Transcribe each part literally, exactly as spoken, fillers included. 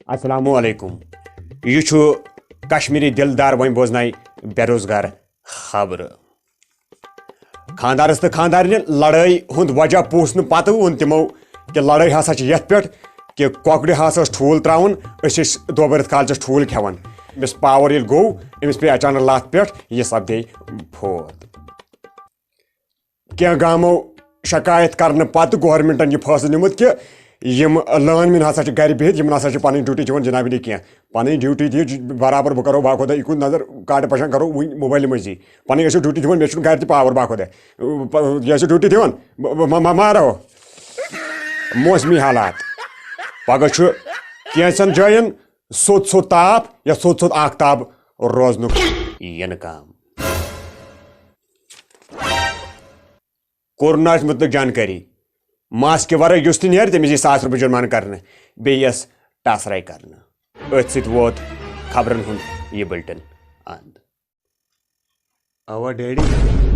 السلام علیکم۔ یہِ چھُ کشمیری دلدار، وۄنۍ بوزناوِ بے روزگار خبرٕ۔ خاندارس تہٕ خاندارنہِ لڑٲے ہُنٛد وجہ پوٗچھنہٕ پتہٕ ووٚن تِمو کہِ لڑٲے ہسا چھِ یتھ پٮ۪ٹھ کہِ کۄکرِ ہسا ٲس ٹھوٗل تراوان، أسۍ ٲسۍ دۄہ بٔرِتھ کالچس ٹھوٗل کھٮ۪وان۔ أمِس پاور ییٚلہِ گوٚو، أمِس پیٚیہِ اچانک لتھ پٮ۪ٹھ، یہِ سپدے فوت۔ کینٛہہ گامو شکایت کرنہٕ پتہٕ گورنمنٹن یہِ فٲصلہٕ نیومُت کہِ یِم لٲن مین ہسا چھِ گرِ بِہِتھ، یِمن ہسا چھِ پنٕنۍ ڈیوٹی دِوان جناب علی کینٛہہ۔ پنٕنۍ ڈیوٹی دِیِو ج-، برابر، بہٕ کرو باخۄدا یہِ کُن نظر، کاٹہٕ پشان کرو وۄنۍ موبایلہِ منٛزٕے۔ پنٕنۍ ٲسِو ڈیوٹی دِوان، مےٚ چھُنہٕ گرِ تہِ پاور باخۄدا۔ پ-، یہِ ٲسِو ڈیوٹی دِوان، بہٕ، بہٕ، بہٕ ما-، مارو۔ موسمی حالات۔ پگاہ چھُ کینٛژن جاین سوٚت سوٚت تاپھ یا سوٚت سوٚت آختاب روزنُک یِنہٕ کام۔ کوروناہَس مُتعلِق جانکٲری۔ ماسکہِ ورٲے یُس تہِ نیرِ، تٔمِس یی ساس رۄپیہِ جُرمانہٕ کرنہٕ، بیٚیہِ یِیَس ٹاسراے کرنہٕ۔ أتھۍ سۭتۍ ووت خبرن ہُنٛد یہِ بُلٹن اند۔ اوا ڈیڈی،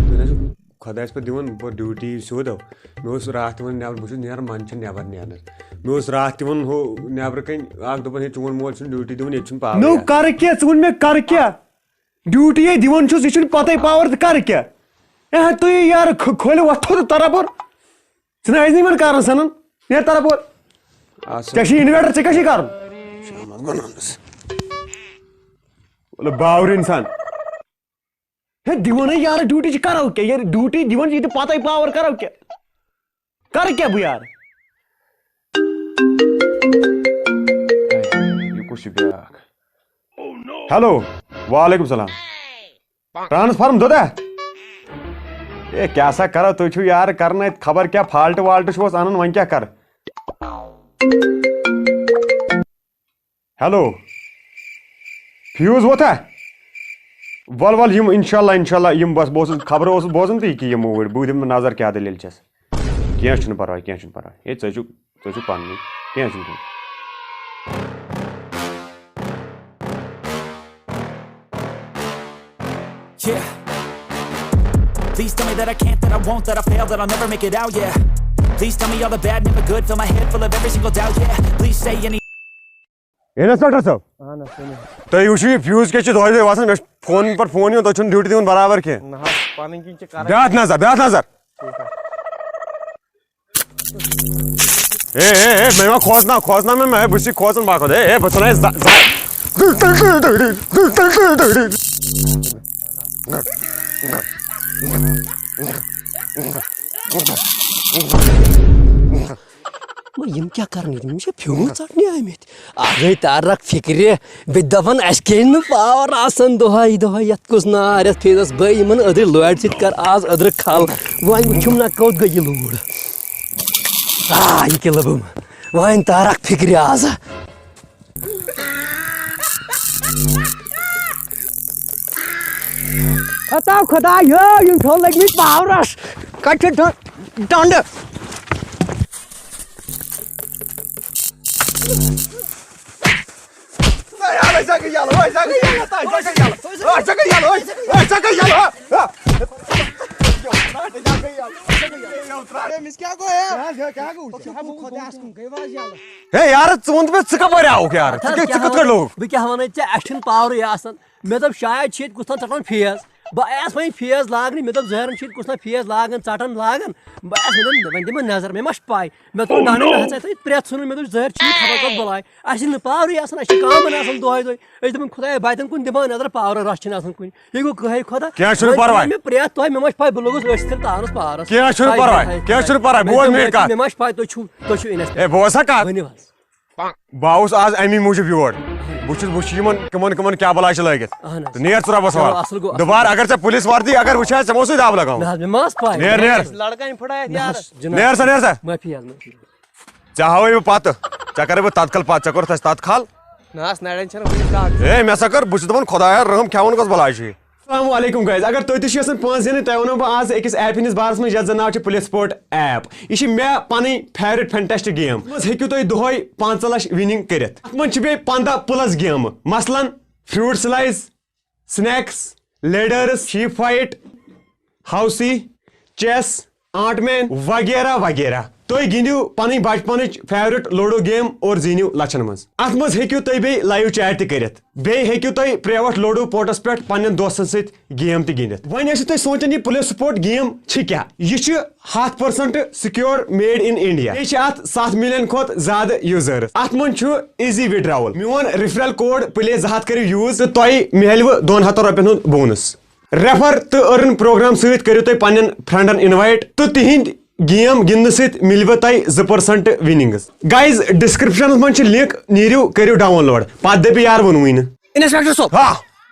تُہۍ نہ چھِو خۄدایَس پٮ۪ٹھ دِوان پَتہٕ ڈیوٹی سیوٚد۔ مےٚ اوس راتھ تہِ ووٚن نٮ۪بر، بہٕ چھُس نیران، منٛزٕ چھُنہٕ نٮ۪بر نیرنَس۔ مےٚ اوس راتھ تہِ ووٚن ہُہ نٮ۪برٕ کَنۍ اَکھ، دوٚپُن، "ہے، چون مول چھُنہٕ ڈیوٹی دِوان، ییٚتہِ چھُنہٕ پاورٕے نو آسان۔" کَرٕ کیٛاہ؟ ژٕ وَن مےٚ کَرٕ کیٛاہ؟ ڈیوٹی ہے دِوان چھُس، یہِ چھُنہٕ پَتَے پاور تہٕ کَرٕ کیٛاہ؟ اے، تُہۍ یارٕ کھ-، کھٲلِو وۄتھو تہٕ تَرَپُر۔ ژٕ نہ ٲسۍ نہٕ یِمَن کَران سَنان۔ نیرٕ تَرَپُر۔ آسا۔ ژےٚ چھُے inverter، ژےٚ کیٛاہ چھُے کَرُن؟ شامَس گوٚو نہٕ اَنٛدَس۔ وَلہٕ باورٕ اِنسان۔ ہے، دِوان ہے یارٕ ڈیوٹی چھِ، کَرو کیٛاہ؟ ییٚلہِ ڈیوٹی دِوان چھِ، یہِ تہِ پَتَے پاور کَرو کیٛاہ؟ کَرٕ کیٛاہ بہٕ یارٕ؟ یہِ کُس چھُ بیٛاکھ؟ ہیلو، وعلیکم السلام۔ ٹرانسفارم دوٚدا؟ اے، کیٛاہ سا کرو، تُہۍ چھِو یارٕ کران اَتہِ خبر کیٛاہ فالٹ والٹ چھُ اوس اَنان، وۄنۍ کیٛاہ کرٕ؟ ہیلو، فیوز ووتھا؟ وَل وَل یِم اِنشاءاللہ، اِنشاءاللہ یِم، بس بہٕ اوسُس خبرٕ اوسُس بوزان تہٕ یہِ کہِ یِم اوٗرۍ، بہٕ دِمہٕ نظر کیٛاہ دٔلیٖل چھَس۔ کینٛہہ چھُنہٕ پَرواے، کینٛہہ چھُنہٕ پَرواے۔ ہے، ژٕ چھُکھ، ژٕ چھُکھ پَننُے، کینٛہہ چھُنہٕ کینٛہہ۔ Yeah. Please tell me that I can't, that I won't, that I fail, that I'll never make it out, yeah. Please tell me all the bad, never good, fill my head full of every single doubt, yeah. Please say any inspector صٲب، اہن حظ، ؤنِو حظ۔ تُہۍ وٕچھِو یہِ fuse کیٛاہ چھِ دۄہے دۄہے وَسان، مےٚ چھُ فون پَتہٕ فون یِوان، تُہۍ چھِو نہٕ ڈیوٹی دِوان برابر کینٛہہ۔ نہ حظ، پَنٕنۍ کِنۍ چھِ کَران۔ بیٚہہ اَتھ نظر، بیٚہہ اَتھ نظر۔ ٹھیٖک حظ۔ اے، اے، اے، مےٚ ما کھوژناو، کھوژناو مےٚ، مےٚ، بہٕ چھُسے کھوژان باخۄد۔ اے، اے، بہٕ ژھٕنہٕ اَسہِ زَ-، زَ-، وۄنۍ یِم کیٛاہ کَرَن ییٚتہِ؟ یِم چھِ فیوٗز ژَٹنہِ آمٕتۍ۔ اَز گٔے تارَک فِکرِ، بہٕ تہِ دَپَن، اَسہِ کیٛازِ نہٕ پاوَر آسان دۄہَے دۄہَے یَتھ کُس نار یَتھ فیٖزَس؟ بہٕ یِمَن أدرِ لورِ سۭتۍ کَرٕ آز أدرٕ کھَل۔ وۄنۍ وٕچھُم نہ کوٚت گٔے یہِ لوٗر۔ آ، یہِ کیٛاہ لوٚبُم؟ وۄنۍ تارَک فِکرِ آز۔ ہتا خۄدایو، یِم چھِ لٔگمٕتۍ پاورَس۔ کَتہِ چھِ ڈ-، ڈنٛڈٕ؟ أمِس کیٛاہ گوٚو، ہے؟ کیٛاہ گوٚو؟ خۄدایَس کُن گٔے واز یَلہٕ۔ ہے یارٕ، ژٕ وَن تہٕ مےٚ، ژٕ کَپٲرۍ آوُکھ یارٕ؟ ژٕ کیٛاہ، ژٕ کِتھ کٲٹھۍ لوٚگُکھ؟ بہٕ کیٛاہ وَنَے ژےٚ، اَسہِ چھُنہٕ پاورٕے آسان۔ مےٚ دوٚپ، شاید چھِ ییٚتہِ کُس تام ژَٹان فیز۔ بہٕ آیاس وۄنۍ فیز لاگنہِ، مےٚ دوٚپ، ظٲہِرَن چھِ ییٚتہِ کُس تام فیز لاگان، ژَٹان لاگان۔ بہٕ آیاس، مےٚ دوٚپ، وۄنۍ دِمہٕ نظر، مےٚ ما چھِ پَے۔ مےٚ ترٛوو ڈَنٛڈٕ، نہ ہَسا تھٲوِتھ پرٛٮ۪تھ ژھٕنُن، مےٚ دوٚپ، ظٲہِر چھِ یہِ خبر کَتھ بَلاے۔ اَسہِ چھِنہٕ پاورٕے آسان، اَسہِ چھِ کامَن آسان دۄہَے دۄہَے۔ أسۍ دَپان، خۄدایا، بَتٮ۪ن کُن دِمہٕ ہا نظر، پاورٕ رَس چھِنہٕ آسان کُنہِ۔ یہِ گوٚو کٕہٕے خۄدا۔ کینٛہہ چھُنہٕ وۄنۍ پَرواے۔ مےٚ پرٛٮ۪تھ دۄہَے، مےٚ ما چھِ پَے، بہٕ لوٚگُس أتھۍ سۭتۍ تارَس پاورَس۔ کینٛہہ چھُنہٕ پَے، پَرواے، پَے، کینٛہہ چھُنہٕ پَرواے، بہٕ بوزٕ مےٚ کَتھ۔ مےٚ ما چھِ پَے، تُہۍ چھِو، تُہۍ چھِو اِنَسپٮ۪کٹَر۔ ہے، بوز سا کَتھ۔ ؤنِو حظ۔ بہٕ آوُس آز اَمی موٗجوٗب یور۔ بہٕ چھُس، بہٕ چھُس یِمَن، کٕمَن، کٕمَن کیٛاہ بَلاے چھِ لٲگِتھ۔ اَہَن حظ۔ تہٕ نیر ژٕ رۄبَس چلو، حوالہٕ۔ اَصٕل گوٚو، اَصٕل۔ دُبارٕ اگر ژےٚ پُلیٖس وَردی اگر وٕچھِ ہا، ژےٚ ما اوسُے دَب لَگاوُن۔ نہ حظ، مےٚ ما ٲس پَے۔ نیر، نیر۔ لڑکہٕ أمۍ پھٕڑایَتھ نہ یارٕ۔ حظ، جِناب۔ نیر سا، نیر سا۔ معٲفی حظ، معٲفی۔ ژےٚ ہاوَے بہٕ پَتہٕ۔ ژےٚ کَرَے بہٕ تَتھ کھَل پَتہٕ، ژےٚ کوٚرُتھ اَسہِ تَتھ کھَل۔ نہ حظ، نَرٮ۪ن چھَنہٕ وٕنہِ دَگ۔ ہے، مےٚ سا کٔر، بہٕ چھُس دَپان خۄدایا رحم کھٮ۪وان کۄس بَلاے چھِ یہِ۔ السلام علیکم guys، اگر تُہۍ تہِ چھِو یژھان پونٛسہٕ زینٕنۍ، تۄہہِ وَنو بہٕ آز أکِس app ہِنٛدِس بارَس منٛز یَتھ زَن ناو چھُ Play Sport app۔ یہِ چھِ مےٚ پَنٕنۍ favourite fantastic game۔ اَتھ منٛز ہیٚکِو تُہۍ دۄہَے پنٛژاہ لَچھ winning کٔرِتھ۔ اَتھ منٛز چھِ بیٚیہِ پنٛداہ plus گیمہٕ، مثلاً fruit slice، snacks، ladders، sheep fight، housey، chess، ant man وغیرہ وغیرہ۔ تُہۍ گِنٛدِو پنٕنۍ بچپنٕچ favourite Ludo game اور زیٖنِو لچھن منٛز۔ اتھ منٛز ہیٚکِو تُہۍ بیٚیہِ live chat تہِ کٔرِتھ۔ بیٚیہِ ہیٚکِو تُہۍ private Ludo پورٹس پٮ۪ٹھ پننٮ۪ن دوستن سۭتۍ game تہِ گِنٛدِتھ۔ وۄنۍ ٲسِو تُہۍ سونٛچان، یہِ Play Support game چھِ کیٛاہ؟ یہِ چھِ ہَتھ percent secure, made in India۔ بیٚیہِ چھِ اتھ ستھ million کھۄتہٕ زیادٕ users۔ اتھ منٛز چھُ easy withdrawal۔ میون referral code Play زٕ ہتھ کٔرِو use تہٕ تۄہہِ میلوٕ دۄن ہتن رۄپین ہُنٛد bonus۔ Refer تہٕ earn program سۭتۍ کٔرِو تُہۍ پننٮ۪ن friendن invite تہٕ تِہنٛدۍ game گِنٛدنہٕ سۭتۍ مِلوٕ تۄہہِ زٕ percent winnings۔ Guys، descriptionس منٛز چھِ link، نیٖرِو، کٔرِو download۔ پتہٕ دٔپِو یار ووٚنوُے نہٕ۔ انسپیکٹر صٲب، ہا؟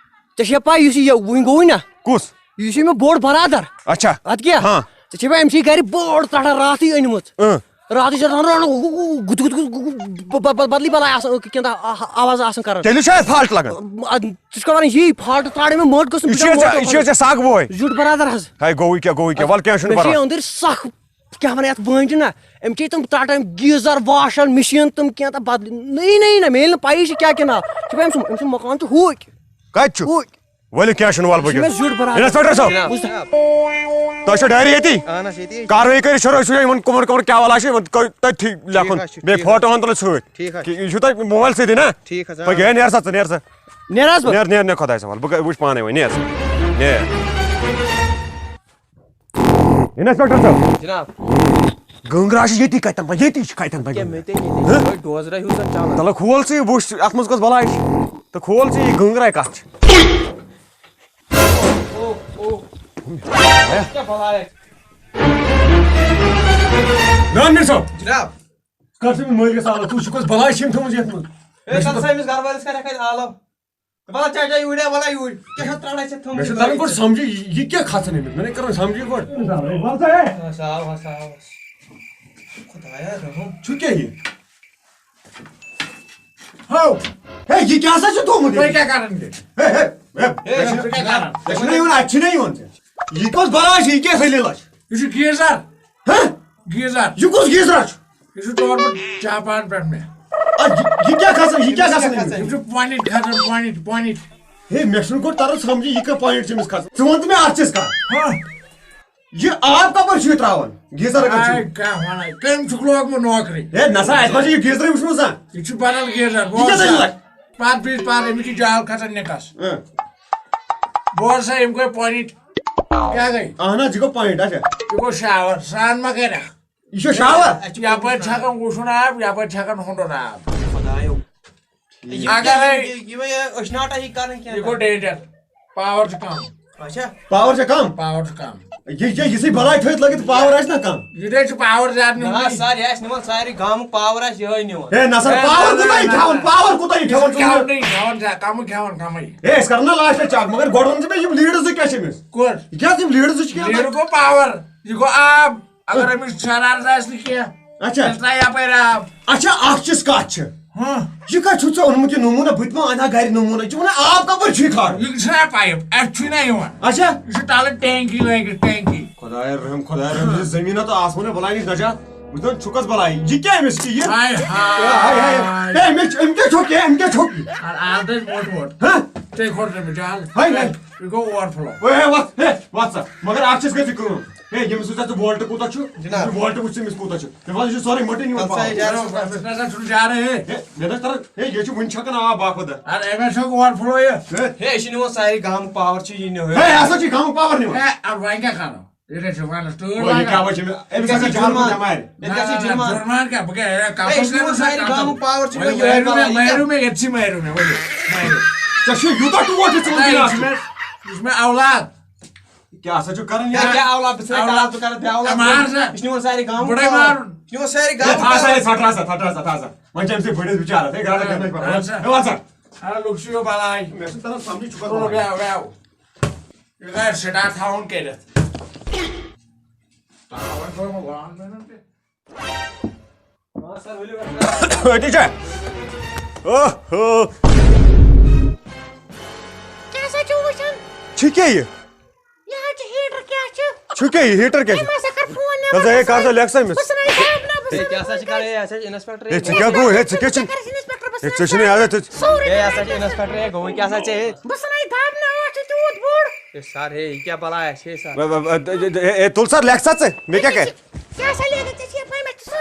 ژےٚ چھےٚ پَے یُس یہِ وٕنۍ گوٚوُے نا؟ کُس؟ یُس یہِ مےٚ بوٚڑ برادر۔ اچھا۔ اَدٕ کیٛاہ؟ ہاں۔ ژےٚ چھےٚ پَے أمۍ چھِ گرِ بٔڑ ژَٹھا راتھٕے أنمٕژ۔ اۭں۔ راتھٕے چھِ رَنان، رَنان، گُد، گُد، گُد، گُد، ب-، ب-، ب-، بدلی بلاے آسان، کینٛہہ تام آ-، آواز آسان کران۔ تیٚلہِ چھا اَتھ fault لگان؟ اَدٕ ژٕ چھُکھ وَنان یی fault ترٛاوڑے مےٚ مٔٹ گٔژھ، یہِ بہٕ چھُ چھُس ژےٚ، موٹو یہِ چھُ کران۔ ژےٚ سَگ بوے۔ زیُٹھ برادر حظ۔ ہے، گوٚوُے کیٛاہ، گوٚوُے کیٛاہ؟ وَلہٕ کینٛہہ چھُنہٕ مےٚ چھِ پَرواے۔ أنٛدٕرۍ سَخ، کیٛاہ وَنان یَتھ بٲنٛجہِ نا؟ أمۍ چھِ تِم ژَٹان geyser، washing machine، تِم کینٛہہ تہٕ بدلی۔ نٔیی نٔیی نہ، مےٚ ییٚلہِ نہٕ پَیی چھِ کیٛاہ کینٛہہ نا۔ ژٕ چھُکھ أمۍ سُنٛد، أمۍ سُنٛد مکان چھُ ہوٗکۍ۔ کَتہِ چھُ؟ ہوٗکۍ۔ ؤلِو، کینٛہہ چھُنہٕ، وَلہٕ بہٕ یہِ چھُ مےٚ گِنٛدٕ۔ زیُٹھ برادر۔ انسپیکٹر صٲب، جناب۔ بوٗزتھا؟ تۄہہِ چھو ڈایری ییٚتی؟ اہن حظ، ییٚتی۔ کاروٲیی کٔرِو شروع، أسۍ وٕچھو یِمن کٕمن کٕمن کیٛاہ وَلہٕ آسہِ، یِمن کٔرِو تُہۍ ٹھیٖک لیکھُن۔ ٹھیٖک حظ چھُ، بیٚیہِ ٹھیٖک فوٹو حظ۔ ہن تُلِو سۭتۍ۔ ٹھیٖک حظ۔ کہِ یہِ چھُو تۄہہِ موبایل سۭتی نا؟ ٹھیٖک حظ، آ۔ پَکھ، ہے، نیر سا ژٕ، نیر سا۔ نیر حظ بہٕ۔ نیر، نیر، نیر خۄدایَس حوالہٕ۔ بہٕ گٔے-، وٕچھٕ پانَے وۄنۍ، نیر سا۔ نیر۔ انسپیکٹر صٲب۔ جناب۔ گنٛگرا چھِ ییٚتی کَتٮ۪ن پَتہٕ، ییٚتی چھِ کَتٮ۪ن پَتہٕ کیٛاہ گنٛگرا؟ مےٚ تہِ ییٚتہِ ہہ؟ یِہوٚے ڈوزرا ہیوٗ زَن چَلان۔ تَلہٕ کھول ژٕ یہِ، وٕچھ اَتھ منٛز کۄس بَلاے چھِ۔ تہٕ کھول ژٕ یہِ گنٛگراے کَتھ چھِ۔ اوہ، اوہ۔ کیٛاہ بَلاے؟ نان میر صٲب۔ جناب۔ کر سا مےٚ مٲلکَس حوالہٕ، ژٕ وٕچھ کۄس بَلاے چھِ أمۍ تھٲومٕژ یَتھ منٛز۔ ہے، کر سا أمِس گَرٕ وٲلِس کَرٮ۪کھ اَتہِ آلو۔ وَلہٕ چا، چا، یوٗرۍ، وَلہٕ یوٗرۍ۔ کیٛاہ چھَتھ ترٛاوان چھَتھ تھٲومٕژ مےٚ چھُ یہِ تَران گۄڈٕ سَمجھے، یہِ، یہِ کیٛاہ کھَژان أمِس؟ مےٚ نے کَران سَمجھے گۄڈٕ۔ وَلہٕ سا، ہے۔ ہسا آو، ہسا آو۔ خۄدایا رحم۔ چھُ کیٛاہ یہِ؟ ہو۔ ہے، یہِ کیٛاہ سا چھُ تھوٚومُت تُہۍ ییٚتہِ؟ کیٛاہ کَران ییٚتہِ؟ ہے، ہے، ہے، ہے، ہے، ژٕ کیٛاہ کَران؟ ژےٚ چھُنہ یِوان، اَتہِ چھُنہ یِوان ژےٚ۔ یہِ کۄس بَلاے چھِ؟ یہِ کیٛاہ ذٔلیٖلہ چھِ؟ یہِ چھُ گیٖزَر۔ ہہ؟ گیٖزَر۔ یہِ کُس گیٖزرا چھُ؟ یہِ چھُ تورمُت جاپان پٮ۪ٹھ مےٚ۔ اَدٕ یہِ، یہِ کیٛاہ کھسان؟ یہِ کیٛاہ کھسان أمِس؟ یہِ چھُ point کھسان، point، point۔ ہے، مےٚ چھُنہٕ گۄڈٕ تران سمجھی، یہِ کیٛاہ point چھِ أمِس کھسان؟ ژٕ وَن تہٕ مےٚ اَتھ چیٖز کَتھ۔ ہاں۔ یہِ آب کَپٲرۍ چھُ یہِ ترٛاوان؟ گیٖزر اگر چھُ۔ آے، کیٛاہ وَنان؟ کٔمۍ چھُکھ لوگمُت نوکری؟ ہے، نہ سا، اَسہِ ما چھِ یہِ گیٖزرٕے وٕچھمُت زانٛہہ۔ یہِ چھُ بدل گیٖزر۔ یہِ کیٛاہ دٔلیٖلہ؟ پَتہٕ بیٚیہِ پَتہٕ أمِس چھِ جال کھسان نِکَس۔ اۭں۔ بوز سا، أمۍ کوٚر point۔ کیٛاہ گٔے؟ اَہَن حظ، یہِ گوٚو point، اچھا۔ یہِ گوٚو shower، سرٛان ما کَرٮ۪کھ؟ یہِ چھُ shower۔ یپٲرۍ چھِ ہٮ۪کان وُشُن آب، یپٲرۍ چھِ ہٮ۪کان ہُنٛڈُن آب۔ خۄدایو۔ اگرے یہِ، یہِ، یہِ، یہِ أچھ ناٹا یہِ کران کینٛہہ۔ یہِ گوٚو danger۔ Power چھُ کم۔ اچھا۔ Power چھا کم؟ Power چھُ کم۔ یہِ، یہِ، یہِ چھِ بلاے تھٲیِتھ لٲگِتھ، power آسہِ نا کم۔ یہِ چھِ power زیادٕ نہ، نِوان۔ سر، یہِ آسہِ نِوان سارے گامُک power آسہِ یِہوٚے نِوان۔ ہے، نہ سر، ہے، power نہ، کوٗتاہ نہ، یہِ نہ، کھٮ۪وان؟ نہ۔ Power کوٗتاہ یہِ کھٮ۪وان؟ کم نِوان، کم، کم۔ ہے، أسۍ کرو نا last check، مگر گۄڈٕ وَن ژٕ مےٚ، یِم leader زٕ کیٛاہ چھِ أمِس؟ کُس؟ یہِ کیٛاہ یِم leader زٕ چھِ کھٮ۪وان؟ Leader گوٚو power، یہِ گوٚو آب۔ اگر أمِس شرارت آسہِ نہٕ کینٛہہ، اچھا۔ تیٚلہِ ترٛایہِ یپٲرۍ آب۔ اچھا، اکھ چیٖز کتھ چھِ۔ ہاں۔ یہِ کتہِ چھُتھ ژےٚ اوٚنمُت یہِ نموٗنہٕ؟ بہٕ تہِ ما انہٕ ہا گرِ نموٗنہٕ؟ ژٕ وَن ہا آب کپٲرۍ چھُے کھارُن؟ یہِ چھُنہ pipe، اَتہِ چھُے نہ یِوان۔ اچھا۔ یہِ چھُ تَلہٕ ٹینکی لٲگِتھ، ٹینکی۔ خۄدایا رحم، خۄدایا رحم، یہِ زٔمیٖنا تہٕ آسمانا بلاے نِش نجات۔ وٕچھ زن چھُکس بلاے۔ یہِ کیٛاہ أمِس چھِ یہِ؟ ہاے ہاے۔ ہاے ہاے۔ ہے، أمِس چھِ، أمۍ کیٛاہ چھوٚک یہِ؟ أمۍ کیٛاہ چھوٚک یہِ؟ آز دَزِ موٚٹ ووٚٹ۔ ہاں؟ ژےٚ کھوٚت نہٕ مےٚ جان۔ ہاے ہاے۔ یہِ گوٚو overflow۔ ہے، ہے، وَتھ، ہے، وَتھ سا۔ مگر اکھ چیٖز کٔرۍ زِ کٲم۔ ہے، ییٚمِس وٕچھ ژٕ voltہٕ کوٗتاہ چھُ؟ جناب۔ یہِ voltہٕ وٕچھ ژٕ أمِس کوٗتاہ چھُ۔ مےٚ باسان، یہِ چھُ سورُے مٔٹی نیوٗمُت۔ تَلہٕ سا، power۔ یہِ جارٕ۔ مےٚ نہ سا چھُنہٕ جارٕ، ہے۔ ہے، مےٚ نہ چھُ تران، ہے، یہِ چھُ وُنہِ چھَکان آب باقٕے دَہ۔ اَدٕ أمۍ ہا چھوٚک overflow یہِ۔ ہے۔ ہے، یہِ چھُ نِوان سارے گامُک power چھُ یہِ نِوان۔ ہے، یہِ ہسا چھُ گامُک power نِوان۔ ہے، اَدٕ وۄنۍ کیٛاہ کَرو؟ یہِ کیٛاہ چھُ وَنَس ٹٲٹھ وۄنۍ یہِ لاگان؟ کیٛاہ وۄنۍ چھِ مےٚ؟ أمِس یہِ ہسا کیٛاہ چھِ چھُ ہَر کُنہِ جُرمان؟ بٮ۪مارِ۔ یہِ کیٛاہ چھُ نہ، نہ، جُرمان؟ جُرمان کیٛاہ؟ بہٕ کیٛاہ، ہے، ہے، کَپُر ہے، یہِ چھُ کَرٕ نِوان بہٕ سارے کَپُر؟ گامُک power چھُ وۄنۍ یِہوٚے مٲرِو مےٚ، بَلاے۔ مٲرِو مےٚ، ییٚتہِ چھِ مٲرِو مےٚ، ؤلِو، مٲرِو۔ ژےٚ چھُے یوٗتاہ ٹوٹھ یہِ ژٕ وٕنکیٚن ہے، یہِ چھُ آسُن۔ مےٚ، یہِ چھُ مےٚ اولاد۔ کیٛاہ سا چھُ کران ہے، یارٕ؟ کیٛاہ اولاد؟ بہٕ چھُسے اولاد۔ کران، ژٕ کران بیٚیہِ اولاد۔ ہے، مار سا۔ یہِ چھُ نِوان سارے گامُک بٕڈے power۔ مار۔ یہِ چھُ نِوان سارے ہے، گامُک تھاو سا، power۔ ہے، ژھٹھ سا، ژھٹھ سا، ژھٹھ سا۔ وۄنۍ چھِ أمۍ سٕے بٔڈِس بِچارَس، ہے، گرٛاٹہٕ ہاں۔ کَرنَے پَتہٕ۔ وَن سا۔ ہے، وَن سا۔ اَدٕ لُکھ چھِ یہِ بَلاے۔ مےٚ چھُنہٕ تَران سَمجھٕے، چھُ کَتھ تُلُن وَنان۔ بیٚہو، بیٚہو۔ یہِ گژھِ start تھاوُن کٔرِتھ۔ تاوَن کوٚرمُت وان مےٚ نہ تہِ۔ أتی چھا؟ اوہ، ہو۔ کیٛاہ سا چھُو وٕچھان؟ چھِ کیٛاہ یہِ؟ یہِ حظ چھُ heater، کیٛاہ چھُ؟ چھُ کیٛاہ یہِ heater کیٛاہ چھُ؟ أمۍ ہسا کٔر phone نہ نہ سا، ہے، کر سا لیکھ سا أمِس۔ بہٕ ژھٕنَے دَب نہ، بہٕ ہے، ژٕ کیٛاہ سا چھِ کران؟ ہے، اَسہِ حظ چھِ inspector ہے، ژٕ کیٛاہ گوٚو؟ ہے، ژٕ کیٛاہ چھِ؟ ہے، ژٕ چھُنہٕ یاد، ژٕ سورُے ہے، یہِ ہسا چھِ inspector، ہے، گوٚو کیٛاہ سا ژےٚ؟ ہے؟ بہٕ ژھٕنَے دَب نہ، ٲٹھ چھِ تیوٗت بوٚڑ۔ ہے، sir، ہے، یہِ کیٛاہ بلاے آسہِ، ہے، sir؟ وۄنۍ، وۄنۍ، وۄنۍ، ہے، ہے، تُل sir، لیکھ سا ژٕ، مےٚ کیٛاہ کَرِ؟ کیٛاہ سا لیکھِ ژےٚ چھِ یَپٲرۍ مےٚ چھُ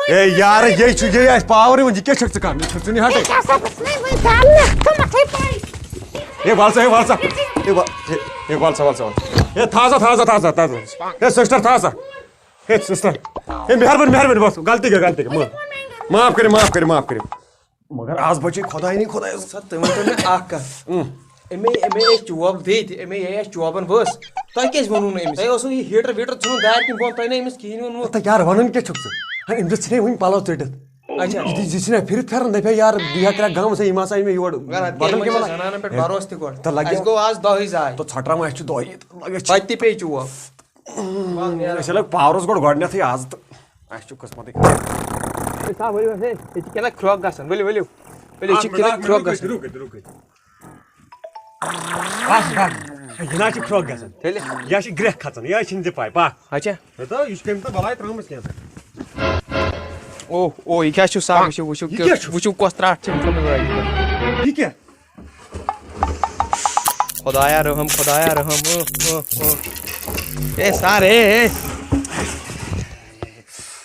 اے یار، یے چھُ، یے آسہِ پاور یِوان، یہِ کیٛاہ چھَکھ ژٕ کَران؟ یہِ چھُکھ ژٕ نہٕ ہَٹے۔ یہِ کیٛاہ سا بہٕ چھُس نَے وۄنۍ کَرنہٕ، ژٕ مَتھَے پَے۔ ہے وَل سا، ہے وَل سا، ہے وَ-، ہے، ہے وَل سا، وَل سا، وَل۔ ہے تھاو سا، تھاو سا، تھاو سا، تھاو سا۔ ہے سِسٹَر، تھاو سا۔ ہے سِسٹَر۔ ہے مہربٲنی، مہربٲنی، بَس، غلطی گٔے، غلطی گٔے، معاف۔ معاف کٔرِو، معاف کٔرِو، معاف کٔرِو۔ مگر آز بچے خۄداے نٕے خۄدایَس۔ سر، تُہۍ ؤنۍتو مےٚ اَکھ کَتھ۔ اۭں۔ أمے، أمے ٲسۍ چوب دِتۍ، أمے یہِ آسہِ چوبَن ؤژھ۔ تۄہہِ کیٛازِ ووٚنوُ نہٕ أمِس؟ تۄہہِ اوسوُ یہِ ہیٖٹر ویٖٹر ژھُنُن دارِ کِنۍ بۄن، تۄہہِ نہ أمِس کِہیٖنۍ ووٚنمُت۔ تہٕ یار، وَنان کیٛاہ چھُکھ ژٕ؟ ہے، أمۍ دیُت ژھٕنے وٕنہِ پَلو ژٔٹِتھ۔ اچھا۔ یہِ دِ-، یہِ ژھٕنے پھِرِتھ پھٮ۪رَن، دَپہِ ہے یار، بہٕ ہٮ۪کہٕ کَرٕ گامَس، یِم ہسا یہِ مےٚ یورٕ مگر اَتہِ بدل کیٛاہ کیٚنٛہہ وَنان؟ زَنانَن پٮ۪ٹھ ہے، بَروسہٕ تہِ گۄڈٕ۔ تہٕ لَگہِ اَسہِ گوٚو آز دۄہٕے ضایع۔ تہٕ ژھۄٹراوان اَسہِ چھُ دۄہٕے یہِ، تہٕ لَگہِ اَسہِ چھُ۔ تۄہہِ تہِ پیٚیہِ چوب۔ أسۍ لٔگۍ پاورَس گۄڈٕ گۄڈٕنٮ۪تھٕے آز تہٕ اَسہِ چھُ قٕسمَتٕے خراب۔ ہے، سا ؤلِو حظ، ہے، ییٚتہِ چھِ کینٛہہ کھرٛوکھ گژھان، ؤلِو، ؤلِو۔ ؤلِو، ییٚتہِ چھِ اَکھ مِنٹ، کینٛہہ اَکھ مِنٹ، کھرٛوکھ رُکِو، گژھان۔ رُکِو، رُکِو۔ پَکھ، پَکھ۔ ہے، یہِ نہ حظ چھِ کھرٛوکھ گژھان۔ تیٚلہِ؟ یہِ حظ چھِ گرٛٮ۪کھ کھژان، یہِ حظ چھِنہٕ ژےٚ پَے، پَکھ۔ اچھا۔ ہے تہٕ، یہِ چھُ تٔمۍ تہٕ بَلاے ترٛٲومٕژ کینٛہہ۔ اوہ، اوہ، یہِ کیٛاہ چھُ سا؟ وٕچھِو، وٕچھِو، یہِ کیٛاہ چھُ؟ وٕچھِو کۄس ترٛٹھ چھِ أمۍ تھٲومٕژ لٲگِتھ۔ یہِ کیٛاہ؟ خۄدایا رحم، خۄدایا رحم، اۭں، اۭں، اۭں۔ اے سر، اے، اے۔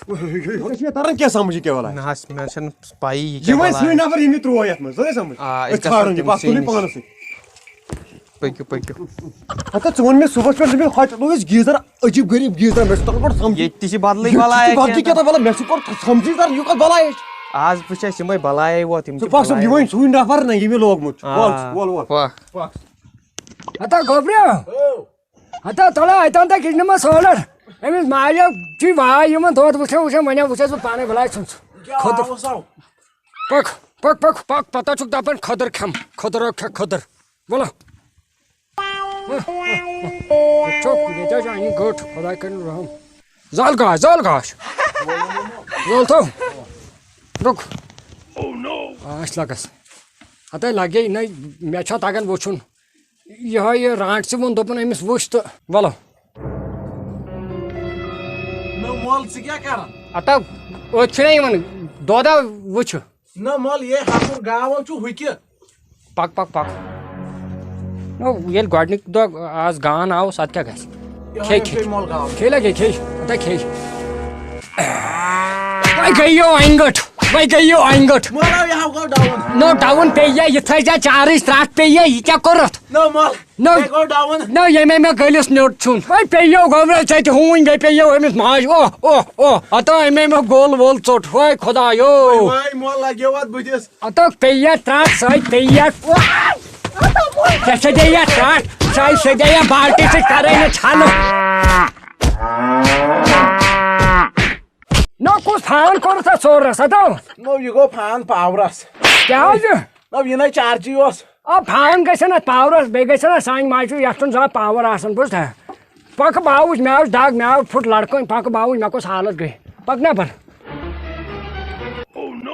ژےٚ چھُے تران کیٛاہ سمجھ یہِ کیٛاہ وَلان؟ نہ حظ، مےٚ چھَنہٕ پَیی یہِ یہِ کیٛاہ وۄنۍ وَلان۔ سُے نفر ییٚمۍ یہِ ترٛوو یَتھ منٛز، ژٕ ہے سمجھ؟ آ، أسۍ أسۍ ژھانڈون یہِ، تٔمۍ پَتھ تُلٕے سٕے نِش۔ پانَسٕے۔ پٔکِو، پٔکِو۔ ہَتہ ژٕ وَن مےٚ صُبحَس پٮ۪ٹھ، دوٚپمَے ہۄتہِ لوٚگ اَسہِ گیٖزَر عجیٖب غریٖب گیٖزر، مےٚ چھُ تَنہٕ گۄڈٕ سَمجھی۔ ییٚتہِ تہِ چھِ بدلٕے ییٚتہِ بَلایا چھِ بدلٕے کینٛہہ۔ کینٛہہ تہٕ وَلہٕ مےٚ چھُ گۄڈٕ سَمجھی تَر یہِ کۄس بَلایا چھِ۔ آز وٕچھ اَسہِ یِمَے بَلایے ووت، یِم ژٕ چھِ پَکھ صٲب، یہِ بَلایے وۄنۍ ووت۔ سُے نفر نہ ییٚمۍ یہِ لوگمُت۔ آ۔ وَل، وَل، وَل۔ پَکھ۔ ہتا گوٚبرا۔ او۔ ہتا تَلہٕ اَتٮ۪ن تہٕ کِچنہٕ منٛز سولر۔ أمِس ماجہِ چھُے واے یِوان دۄد وٕچھان وٕچھان، وۄنۍ وٕچھس بہٕ پانَے بَلاے ژھٕنُس۔ کیٛاہ کھٔدٕر۔ آوُس آو؟ پَکھ، پَکھ، پَکھ، پَکھ، پَتہٕ چھُکھ دَپان کھٔدٕر کھٮ۪م، کھٔدٕر کھےٚ کھٔدٕر۔ وَلہٕ۔ وٕچھو، ییٚتہِ حظ چھِ اَنہِ گٔٹ، خۄداے کٔرِن رحم۔ زال گاش، زال گاش۔ زال تھو۔ رُک۔ آ، اَسہِ لَگَس۔ ہَتَے لَگے نَے، مےٚ چھا تَگان وٕچھُن۔ یِہوٚے یہِ رانٛٹھ ژٕ ووٚن، دوٚپُن أمِس وٕچھ تہٕ وَلہٕ۔ نہ مول، ژٕ کیٛاہ کَران؟ ہَتہ، أتھۍ چھُنہ یِوان دۄدا وٕچھِ۔ نہ مول، یے ہَتُر گاو چھُ ہُہ کہِ۔ پَک، پَک، پَک۔ نو، ییٚلہِ گۄڈٕنِکۍ دۄہ آز گان آوُس، اَدٕ کیٛاہ گژھِ؟ یِہوٚے کھے، یِم کھے۔ چھِ مول گاو۔ کھے لَگے، کھے۔ ہَتہ کھے۔ وۄنۍ گٔیو اَنہِ گٔٹ، وۄنۍ گٔیو اَنہِ گٔٹ۔ مول، یہِ ہا گوٚو ڈاوُن۔ نو، ڈاوُن پیٚیہِ یا، یہِ تھٲیزِ چارٕج ترٛٹھ پیٚیہِ یا، یہِ کیٛاہ کوٚرُتھ؟ نہ مل، نو۔ مےٚ گوٚو ڈاوُن۔ نہ، ییٚمے مےٚ گٔلِس نیوٚٹ چھُن۔ وۄنۍ پیٚیو گوٚبرا ژےٚ تہِ ہوٗنۍ گٔے پیٚیو أمِس ماجہِ۔ اوہ، اوہ، اوہ۔ ہتو، أمے مےٚ گول وول ژوٚٹ۔ وۄے خۄدایو۔ وۄنۍ مول لگیو اتھ بٕتھِس۔ ہتو، پیٚیہِ یا ترٛٹھ سۭتۍ پیٚیہِ یا۔ ژےٚ سۭتۍ یا ترٛٹھ، سۄے سۭتۍ یا بالٹی سۭتۍ کرے نہٕ چھلہٕ۔ نہ، کُس فان کوٚرُتھ اتھ سورس؟ ہتو۔ نو، یہِ گوٚو فان پاورس۔ کیٛاہ حظ؟ نو، یہِ نَے چارجی اوس۔ آ، فان گژھِ نہ پاورس، بیٚیہِ گژھِ نہ سانہِ ماجہِ یتھ چھُنہٕ زانٛہہ پاور آسان، بوٗزتھا؟ پکھ باوُج، مےٚ آو دگ، مےٚ آو پھُٹ لڑکٲنۍ، پکھ باوُج، مےٚ کۄس حالت گٔے۔ پکھ نٮ۪بر۔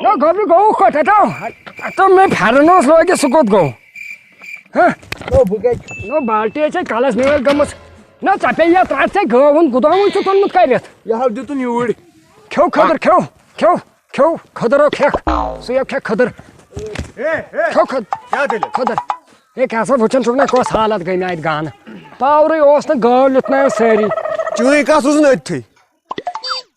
نہ، گوٚبرِ گوٚو کوٚت؟ ہتو، ہتو مےٚ پھٮ۪رن اوس لٲگِتھ، سُہ کوٚت گوٚو؟ ہہ؟ نو، بہٕ کتہِ؟ نو، بالٹی ہے چھے کلس نِوٲرۍ گٔمٕژ۔ نہ، ژےٚ پیٚیہِ یتھ رٹھ، ژےٚ گٲوُن گُدامُے چھُ ژوٚنمُت کٔرِتھ۔ یہِ حظ دیُتُن یوٗرۍ۔ کھیو کھٔدٕر، کھیو، کھیو۔ کھیو، کھٔدٕر ہو کھیکھ۔ سُہ ہو کھیکھ کھٔدٕر۔ اے، اے، کھیو کھٔد-، کیٛاہ دٔلیٖل؟ کھٔدٕر۔ ہے، کیٛاہ سا وٕچھان چھُکھ نا کۄس حالت گٔے مےٚ اَتہِ گانہٕ؟ پاورٕے اوس نہٕ، گٲو لیُتھ نہٕ سٲری۔ چٲنۍ کَتھ روٗز نہٕ أتھٕے۔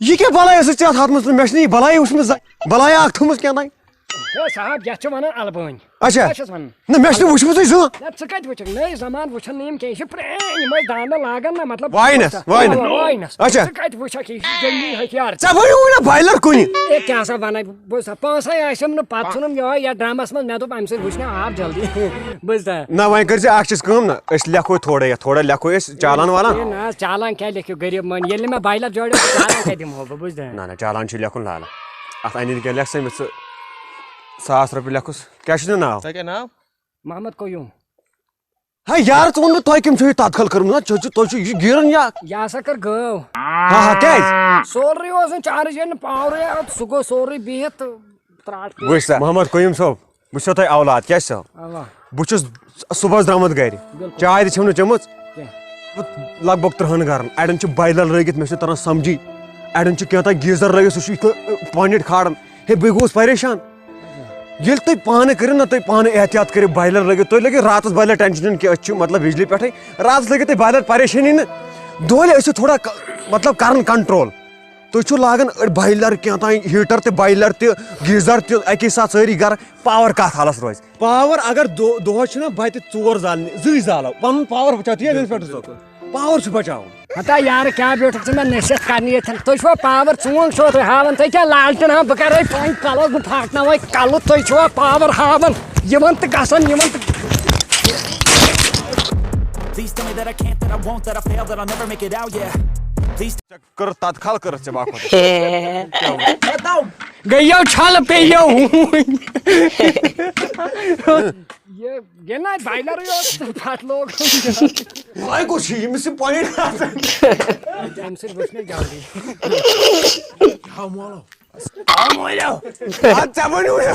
یہِ کیٛاہ بَلاے ٲسٕس ژےٚ اَتھ ہَتھ منٛز ترٛٲومٕژ؟ مےٚ چھِنہٕ یہِ بَلاے وٕچھمٕژ زانٛہہ۔ بَلایا اَکھ تھٲومٕژ کیٛاہ تام۔ ہے صاحب، یَتھ چھِ وَنان اَلبٲنۍ۔ اچھا۔ کیٛاہ چھَس وَنان؟ نہ، مےٚ چھُنہٕ وٕچھمُتٕے زانٛہہ۔ نہ، ژٕ کَتہِ وٕچھکھ؟ نٔے زمانہٕ وٕچھان نہٕ یِم کینٛہہ، یہِ چھِ پرٛٲنۍ، یِم ٲسۍ دانٛدٕ لاگان نہ، مطلب، واینَس، واینَس۔ آ، واینَس۔ اچھا۔ ژٕ کَتہِ وٕچھکھ؟ یہِ چھِ جنٛگلی ہتھیار۔ ژےٚ بنیووُے نہ بایلَر کُنہِ۔ ہے، کیٛاہ سا وَنَے بہٕ؟ بوز سا، پونٛسَے آسٮ۪م نہٕ، پَتہٕ ژھُنُم یِہوٚے یَتھ ڈرٛمَس منٛز، مےٚ دوٚپ، اَمہِ سۭتۍ وٕچھِ نہ آب جلدی۔ بوز سا۔ نہ، وۄنۍ کٔرۍ زِ اَکھ چیٖز کٲم نہ، أسۍ لیکھو تھوڑا یَتھ، تھوڑا لیکھو أسۍ چالان والان۔ ہے، نہ حظ، چالان کیٛاہ لیکھِو غریٖب مٔہنی؟ ییٚلہِ نہٕ مےٚ بایلَر جوڑیو، چالان کیٛاہ دِمہو بہٕ؟ بوز سا۔ نہ، نہ، چالان چھُ لیکھُن لالہٕ۔ اَتھ اَنہِ نہٕ کینٛہہ، لیکھ سا أمِس ژٕ ساس رۄپیہِ لیکھُس۔ کیٛاہ چھُ ژےٚ ناو؟ ژےٚ کیٛاہ ناو؟ محمد قیوم۔ ہے یار، ژٕ وَن مےٚ، تۄہہِ کٔمۍ چھُو یہِ تدخل کٔرمٕژ؟ ہا، ژےٚ چھُ، تۄہہِ چھُ یہِ گیٖران یا؟ یہِ ہسا کٔر گٲو۔ ہا، ہا، کیٛازِ؟ سورُے اوس نہٕ چارٕج، ییٚلہِ نہٕ پاورٕے آو، سُہ گوٚو سورُے بِہِتھ تہٕ ترٛاٹھ پیٚیہِ۔ وٕچھ سا، محمد قیوم صٲب، بہٕ چھُسو تۄہہِ اولاد، کیٛاہ چھُسو؟ اَوا۔ بہٕ چھُس صُبحس درٛامُت گَرِ، بِلکُل۔ چاے تہِ چھَم نہٕ چٔمٕژ۔ کینٛہہ۔ بہٕ لگ بگ تٕرٛہَن گَرَن، اَڑٮ۪ن چھِ بایلَر لٲگِتھ، مےٚ چھُنہٕ تَران سَمجھی، اَڑٮ۪ن چھُ کینٛہہ تام گیٖزَر لٲگِتھ، سُہ چھُ یِتھ کٔنۍ پانِٹ کھالان۔ ہے، بہٕ گوٚوُس پریشان۔ ییٚلہِ تُہۍ پانہٕ کٔرِو نہ، تُہۍ پانہٕ احتیاط کٔرِو، بایلَر لٲگِو، تُہۍ لٲگِو راتَس بایلَر ٹٮ۪نشَن کہِ أسۍ چھِ مطلب بجلی پٮ۪ٹھٕے، راتَس لٲگِو تُہۍ بایلَر پریشٲنی نہٕ، دۄہلہِ ٲسِو تھوڑا ک-، مطلب کَران control۔ تُہۍ چھِو لاگان أڑۍ بایلر کینٛہہ تام، ہیٹر تہِ، بایلر تہِ، گیزر تہِ، اکی ساتہٕ سٲری گرٕ۔ پاور کتھ حالس روزِ؟ پاور اگر دۄ-، دۄہس چھُنہ بتہِ ژور زالنہِ، زٕے زالو، پنُن پاور بچاو، تی حظ أسۍ پٮ۪ٹھ سُہ۔ پاور چھُ بچاوُن۔ ہتا یارٕ، کیٛاہ بیوٗٹھُکھ ژٕ مےٚ نٔسِتھ کرنہِ ییٚتھٮ۪ن؟ تُہۍ چھِوا پاور ژوٗنٛگ چھِوا تُہۍ ہاوان؟ تُہۍ کیٛاہ لالٹین ہاوان؟ بہٕ کرے پنٕنۍ کلس، بہٕ پھاٹناوے کلہٕ۔ تُہۍ چھِوا پاور ہاوان؟ یِوان تہٕ گژھان، یِوان تہٕ Please tell me that I can't, that I won't, that I fail, that I'll never make it out, yeah. Please. کٔر تدخل کٔرٕتھ ژےٚ باپتھ۔ گٔیو چھل پیٚیو ہوٗنۍ۔ یہِ، یہِ نہ بایلرٕے اوس، پتہٕ لوگ۔ وۄنۍ کُس چھُ ییٚمِس یہِ پۄیِنٛٹ آسان؟ اَمہِ سۭتۍ وٕچھ مےٚ جلدی۔ ہاو مولو۔ ہاو مولو۔ اَدٕ ژےٚ ؤنِو یہِ۔